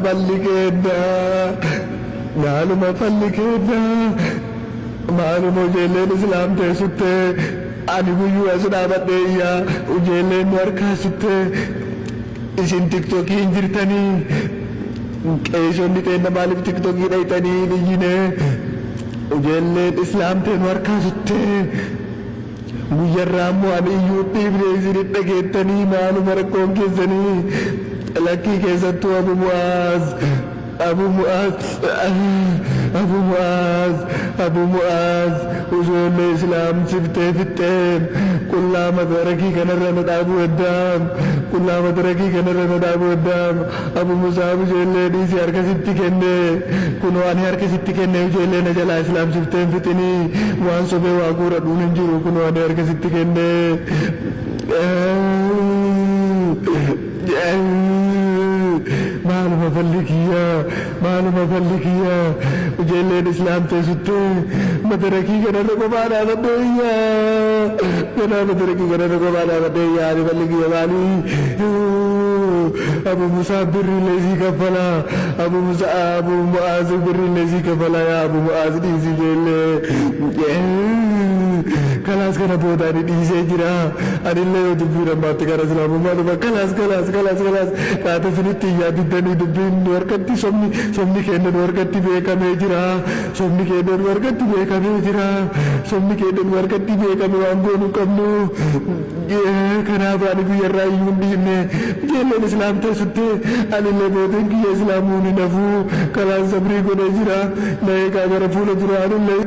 Falli keenna? Maaluma falli keenna? Maaluma ijoolleen islaam teessutte? Ani guyyuu as dhaabadhee iyyaa, ijoolleen nu harkaa sutte. Isin tiktokii hin jirtanii? Qeesonni teenna maaliif tiktokii dhayxanii hin iyyine? Ijoolleen islaam tee nu harkaa sutte. Guyyarraa immoo ani iyyuu dhiifne isin hin dhageettanii? Maaluma rakkoon keessanii? Lakkii, keessattuu Abu Mu'aaz, Abu Mu'aaz, Abu Mu'aaz, Abu Mu'aaz, ijoollee islaam siftee fixxee qullaa madarakii kanarra na dhaabuu heddaam, qullaa madarakii kanarra na dhaabuu heddaam. Abu Musaab, ijoollee dhiisii, harka sitti kenne, kunoo ani harka sitti kenne. Ijoollee na jalaa islaam siftee hin fixinii, waan sobee waa guuradhuun hin jiru, kunoo ani harka sitti kenne. Maaluma falli kiyya? Maaluma falli kiyya? Ijoolleen islaam teessutte madarakii kanarra kophaa dhaabadhee iyyaa, kanaa madarakii kanarra kophaa dhaabadhee iyyaa. Ani falli kiyya maali? Abu Musaab birriillee sii kaffala, Abu Musa, Abu Mu'aaz birriillee sii kaffala. Yaa Abu Mu'aaz, dhiisi ijoollee. Kalaas, kana booda ani dhiisee jira. Anillee yoo dubbiin ammaatti gara islaamummaa dhufa, kalaas, kalaas, kalaas, kalaas. Qaata isinitti hin yaadiddanii, dubbiin nu harkatti, sobni keenya nu harkatti beekamee jira, sobni keenya nu harkatti beekamee jira, sobni keenya nu harkatti beekame, waan goonu qabnu. Kanaaf ani guyyarraa iyyuu hin dhiifne. Ijoolleen islaam teessutte, anillee booteen kiyya islaamuun hin hafu. Kalaan sabrii godhee jira, na eegaa gara fuula duraa anillee.